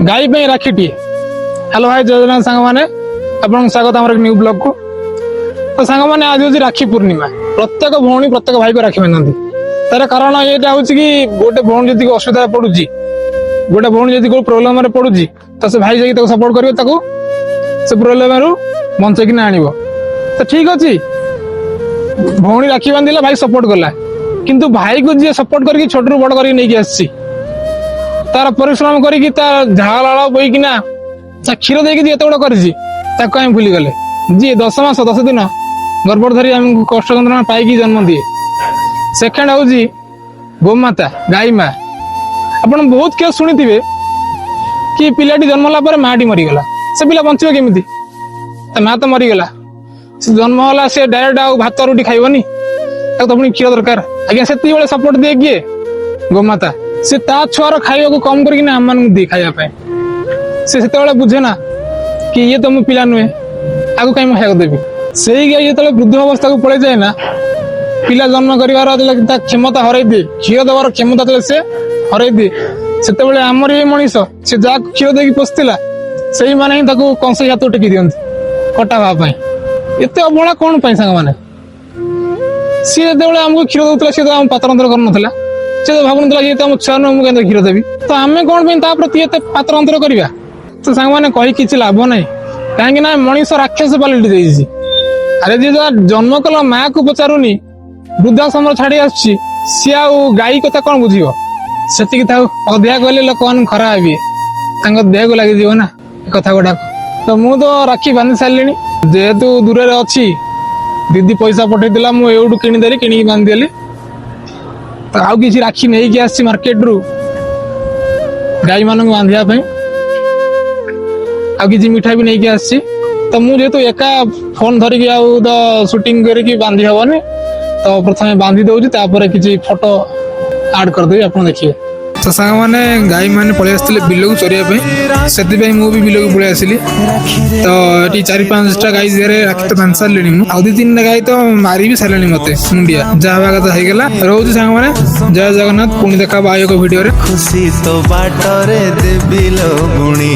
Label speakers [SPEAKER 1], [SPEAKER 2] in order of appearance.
[SPEAKER 1] ଗାଈ ପାଇଁ ରାକ୍ଷୀଟିଏ। ହ୍ୟାଲୋ ଭାଇ, ଜୟ ଜଗନ୍ନାଥ ସାଙ୍ଗମାନେ, ଆପଣଙ୍କୁ ସ୍ୱାଗତ ଆମର ନ୍ୟୁ ବ୍ଲଗକୁ। ତ ସାଙ୍ଗମାନେ, ଆଜି ହଉଛି ରାକ୍ଷୀ ପୂର୍ଣ୍ଣିମା। ପ୍ରତ୍ୟେକ ଭଉଣୀ ପ୍ରତ୍ୟେକ ଭାଇକୁ ରାକ୍ଷୀ ବାନ୍ଧନ୍ତି। ତାର କାରଣ ଏଇଟା ହଉଛି କି ଗୋଟେ ଭଉଣୀ ଯଦି ଅସୁବିଧାରେ ପଡୁଛି, ଗୋଟେ ଭଉଣୀ ଯଦି କୋଉ ପ୍ରୋବ୍ଲେମରେ ପଡୁଛି, ତ ସେ ଭାଇ ଯାଇକି ତାକୁ ସପୋର୍ଟ କରିବ, ତାକୁ ସେ ପ୍ରୋବ୍ଲେମରୁ ବଞ୍ଚେଇକିନା ଆଣିବ। ତ ଠିକ ଅଛି, ଭଉଣୀ ରାକ୍ଷୀ ବାନ୍ଧିଲା, ଭାଇ ସପୋର୍ଟ କଲା। କିନ୍ତୁ ଭାଇକୁ ଯିଏ ସପୋର୍ଟ କରିକି ଛୋଟରୁ ବଡ କରିକି ନେଇକି ଆସିଛି, ତାର ପରିଶ୍ରମ କରିକି, ତା ଝାଳ ଲାଳ ବୋହିକିନା, ତା କ୍ଷୀର ଦେଇକି ଯିଏ ଏତେ ବଡ କରିଛି, ତାକୁ ଆମେ ଭୁଲିଗଲେ। ଯିଏ 10 ମାସ 10 ଦିନ ଗର୍ଭ ଧରି ଆମକୁ କଷ୍ଟ ଯନ୍ତ୍ରଣା ପାଇକି ଜନ୍ମ ଦିଏ। ସେକେଣ୍ଡ ହଉଛି ଗୋମାତା, ଗାଈ ମା। ଆପଣ ବହୁତ କେସ୍ ଶୁଣିଥିବେ କି ପିଲାଟି ଜନ୍ମ ହେଲା ପରେ ମାଟି ମରିଗଲା। ସେ ପିଲା ବଞ୍ଚିବ କେମିତି? ତା ମା ତ ମରିଗଲା। ସେ ଜନ୍ମ ହେଲା, ସେ ଡାଇରେକ୍ଟ ଆଉ ଭାତ ରୁଟି ଖାଇବନି, ତାକୁ ତ ପୁଣି କ୍ଷୀର ଦରକାର ଆଜ୍ଞା। ସେତିକି ବେଳେ ସପୋର୍ଟ ଦିଏ କିଏ? ଗୋମାତା। ସେ ତା ଛୁଆର ଖାଇବାକୁ କମ କରିକିନା ଆମମାନଙ୍କୁ ଦିଏ ଖାଇବା ପାଇଁ। ସେ ସେତେବେଳେ ବୁଝେ ନା କି ଇଏ ତ ମୋ ପିଲା ନୁହେଁ, ଆକୁ କାହିଁ ମୁଁ ଖାଇବାକୁ ଦେବି? ସେଇ ଗାଈ ଯେତେବେଳେ ବୃଦ୍ଧ ଅବସ୍ଥାକୁ ପଳେଇ ଯାଏ ନା, ପିଲା ଜନ୍ମ କରିବାର ଯେତେବେଳେ ତା କ୍ଷମତା ହରେଇ ଦିଏ, କ୍ଷୀର ଦେବାର କ୍ଷମତା ଯେତେବେଳେ ସେ ହରେଇ ଦିଏ, ସେତେବେଳେ ଆମର ଏଇ ମଣିଷ, ସେ ଯାହାକୁ କ୍ଷୀର ଦେଇକି ପୋଷିଥିଲା, ସେଇମାନେ ହିଁ ତାକୁ କଂସେଇ ହାତ ଟେକି ଦିଅନ୍ତି କଟା ହେବା ପାଇଁ। ଏତେ ଅବହେଳା କଣ ପାଇଁ ସାଙ୍ଗମାନେ? ସିଏ ଯେତେବେଳେ ଆମକୁ କ୍ଷୀର ଦଉଥିଲା, ସିଏ ତ ଆମ ପାତର ଅନ୍ତର କରୁନଥିଲା। ସେ ତ ଭାବୁନଥିଲା, ଇଏ ତ ଆମ ଛୁଆ ନୁହଁ, ମୁଁ କେମିତି କ୍ଷୀର ଦେବି? ତ ଆମେ କଣ ପାଇଁ ତା ପ୍ରତି ଏତେ ପାତର ଅନ୍ତର କରିବା? ତ ସାଙ୍ଗମାନେ, କହି କିଛି ଲାଭ ନାହିଁ, କାହିଁକି ନା ମଣିଷ ରାକ୍ଷସ ପାଲଟି ଯାଇଛି। ଆରେ, ଯିଏ ଯାହା ଜନ୍ମ କଲା ମାକୁ ପଚାରୁନି, ବୃଦ୍ଧାଶ୍ରମରେ ଛାଡି ଆସୁଛି, ସିଏ ଆଉ ଗାଈ କଥା କଣ ବୁଝିବ? ସେତିକି ଥାଉ। ଅଧିକା କହିଲେ ଲୋକମାନଙ୍କୁ ଖରାପ ଭାବିବେ, ତାଙ୍କ ଦେହକୁ ଲାଗିଯିବ ନା ଏ କଥା ଗୁଡାକ। ତ ମୁଁ ତ ରାକ୍ଷୀ ବାନ୍ଧି ସାରିଲିଣି। ଯେହେତୁ ଦୂରରେ ଅଛି, ଦିଦି ପଇସା ପଠେଇଥିଲା, ମୁଁ ଏଇଠୁ କିଣିଦେଲି, କିଣିକି ବାନ୍ଧିଦେଲି। ତ ଆଉ କିଛି ରାକ୍ଷୀ ନେଇକି ଆସିଛି ମାର୍କେଟରୁ ଗାଈ ମାନଙ୍କୁ ବାନ୍ଧିବା ପାଇଁ। ଆଉ କିଛି ମିଠା ବି ନେଇକି ଆସିଛି। ତ ମୁଁ ଯେହେତୁ ଏକା ଫୋନ ଧରିକି ଆଉ ତ ସୁଟିଂ କରିକି ବାନ୍ଧି ହବନି, ତ ପ୍ରଥମେ ବାନ୍ଧି ଦଉଛି, ତାପରେ କିଛି ଫଟୋ ଆଡ୍ କରିଦେବି, ଆପଣ ଦେଖିବେ। ତ ସାଙ୍ଗମାନେ, ଗାଈ ମାନେ ପଳେଇ ଆସିଥିଲେ ବିଲକୁ ଚରିବା ପାଇଁ, ସେଥିପାଇଁ ମୁଁ ବି ବିଲକୁ ପଳେଇ ଆସିଲି। ତ ଏଠି ଚାରି ପାଞ୍ଚଟା ଗାଈ ଦେହରେ ରାକ୍ଷୀ ତ ବାନ୍ଧି ସାରିଲିଣି ମୁଁ। ଆଉ ଦି ତିନିଟା ଗାଈ ତ ମାରି ବି ସାରିଲେଣି ମତେ ମୁଣ୍ଡିଆ। ଯାହା ହେବା କଥା ହେଇଗଲା। ରହୁଛି ସାଙ୍ଗମାନେ, ଜୟ ଜଗନ୍ନାଥ। ପୁଣି ଦେଖା ହବ ଆଉ ଏକ ଭିଡିଓରେ।
[SPEAKER 2] ଖୁସି ତୋ ବାଟରେ ଦେବି ଲୋ ଗୁଣି।